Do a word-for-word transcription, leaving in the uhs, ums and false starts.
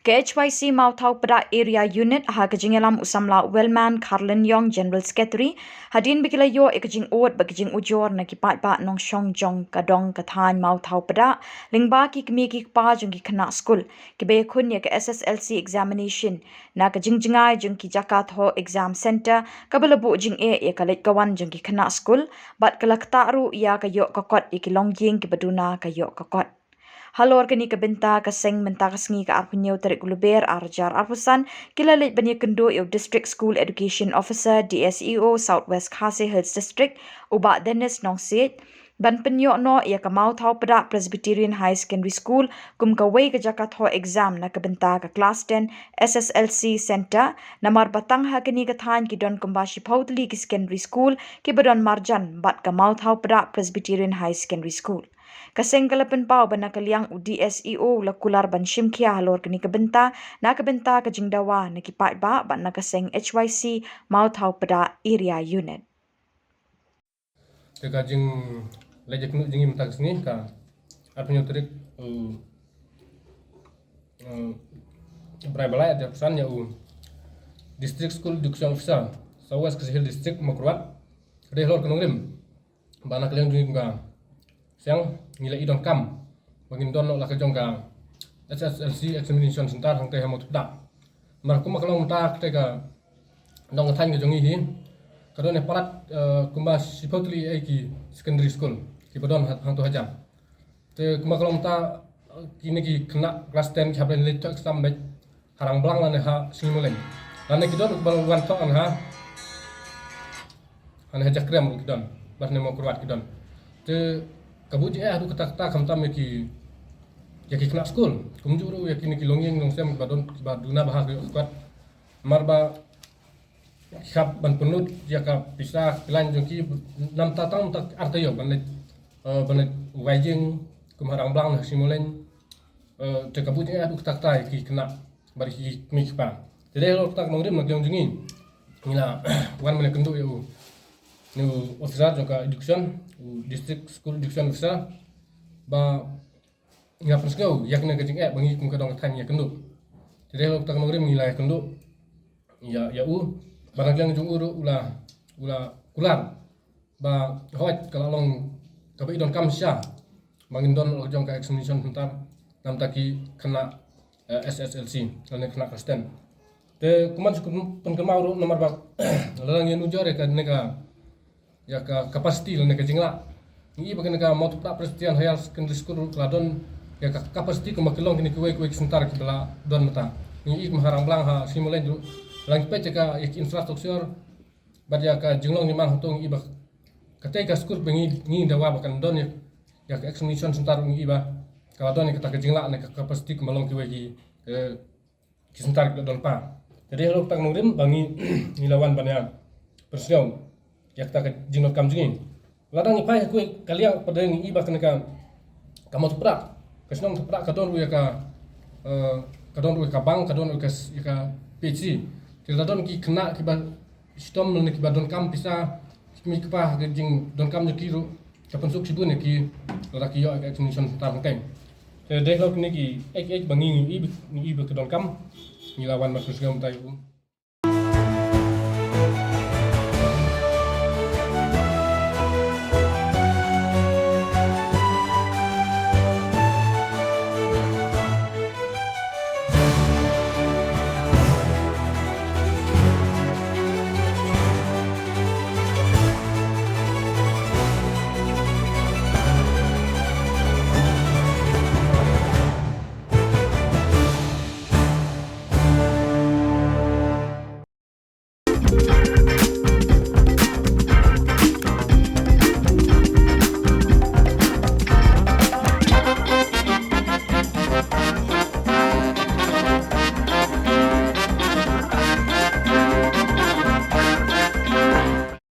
Ka H Y C Mawthaw Pdang Area Unit ha ka jingïalam u samla Wellman Kharlin Yong, General Secretary, hadien ba ki la ïoh ïa ka jingud bad ka jingujor na ki paidbah nongshong jong ka dong ka thaiñ Mawthaw Pdang, lyngba ki kmie ki kpa jong ki khynnah skul, kiba ïakhun ïa ka S S L C examination na ka jingjngai jong ki jaka thoh exam centre kaba la buh jingeh ïa ka leit ka wan jong ki khynnah skul, bad ka la ktah ruh ïa ka ïoh ka kot ïa ki longïing kiba duna ka ïoh ka kot. Halor kane ka bynta, ka seng mynta ka sngi ka arphew hynñiew tarik u Lber arhajar arphew san, ki la leit ban ïakynduh ïa u District School Education Officer, D S E O, South West Khasi Hills District, u Bah Dennis Nongsiej, ban pynïoh noh ïa ka Mawthaw Pdang Presbyterian High Secondary School kum kawei ka jaka thoh exam na ka bynta ka Class ten S S L C Centre, namar ba tang ha kane ka thaiñ ki don kumba shiphew tylli ki secondary school kiba don marjan bad ka Mawthaw Pdang Presbyterian High Secondary School. Ka seng ka la pynpaw ba na ka liang u D S E O u la kular ban shim khia halor kane ka bynta, na ka bynta ka jingdawa na ki paidbah bad na ka seng H Y C Mawthaw Pdang Area Unit. Te ka jingleit ïakynduh jong ngi mynta ka sngi ka arphew hynñiew tarik, uh, uh, Brai ba lai arhajar arphew san, ïa u District School Education Officer, South West Khasi Hills District, Mawkyrwat. Ka dei halor ka nongrim ba na ka liang jong ngi kum ka seng ngi la ïoh donkam ba ngin don noh la ka jong ka S S L C examination centre hangtei ha Mawthaw Pdang. Namar kumba ka long mynta katei ka dong ka thaiñ ka jong ngi hi ka don ïa palat, eh, kumba shiphew tylli ki secondary school kiba don ha-, hangto hajan. Te kumba ka long mynta, eh, kine ki khynnah class ten ki hap ban leit thoh exam beit ha Rangblang lane ha Shngemuleng. Lane ki don kiba wan thoh lane ha, lane ha Jakrem ruh ki don, bad lane Mawkyrwat ki don. Te ka buh jingeh haduh katta katta khamtam ïa ki, ïa ki khynnah skul. Kumjuh ruh ïa kine ki longïing longsem kiba don, kiba duna bha ha ka ïoh ka kot. Namar ba ki hap ban pynlut ïa ka pisa ka line jong ki, namar tang mynta ar taïew ban leit, eh, ban leit wai ïing kum ha Rangblang ha Shngemuleng. Eh, te ka buh jingeh haduh katta katta ïa ki khynnah bad ki kmie ki kpa. Te dei halor kata ka nongrim na ka liang jong ngi, ngi la wan ban ïakynduh ïa u, ïa u officer jong ka education, u District School Education Officer, ba ngi la pynsngew ïa kane ka jingeh ba ngi kum ka dong ka thaiñ ngi ïakynduh. Te dei halor kata ka nongrim ngi la ïakynduh ïa, ïa u, bad na ka liang jong u ruh u la, u la kular ba hooid ka la long kaba ïoh donkam shisha ba ngin don la ka jong ka examination centre namar ki khynnah, eh, S S L C lane khynnah class ten. Te kumba shu pynkynmaw ruh namar ba lada ngi nujor ïa kane ka, ïa ka capacity lane ka jinglah, ngi i ba kane ka Mawthaw Pdang Presbyterian Higher Secondary School ruh ka la don ïa ka capacity kumba ki long kine kiwei kiwei ki centre kiba la don mynta. Ngi i kum ha Rangblang ha Shngemuleng ruh, lada ngi peit ïa ka, ïa ki infrastructure bad ïa ka jinglong jingman hangto, ngi i ba katei ka skul ba ngi, ngi dawa ba kan don ïa, ïa ka examination centre, ngi i ba ka la don ïa kata ka jinglah ne ka capacity kumba long kiwei ki, eh, ki centre kiba don pa. Te dei halor kata ka nongrim ba ngi, ngi la wan ban ïa pynsngew ïa kata ka jingdonkam jong ngi. Lada ngi phai ha kawei ka liang pat de ngi i ba kane ka, ka Mawthaw Pdang, ka shnong Mawthaw Pdang ka don ruh ïa ka, eh, ka don ruh ïa ka bank, ka don ruh ïa ka, ïa ka P H C. Te la don ki khynnah kiba shitom lane kiba donkam pisa, ki kmie ki kpa ha ka jingdonkam jong ki ruh ka pynsuk shibun ïa ki lada ki ïoh ïa ka examination centre hangtei. Te dei halor kine ki, eh, eh, ba ngi, ngi i ba, ngi i ba ka donkam, ngi la wan ban pynsngew mynta ïa u.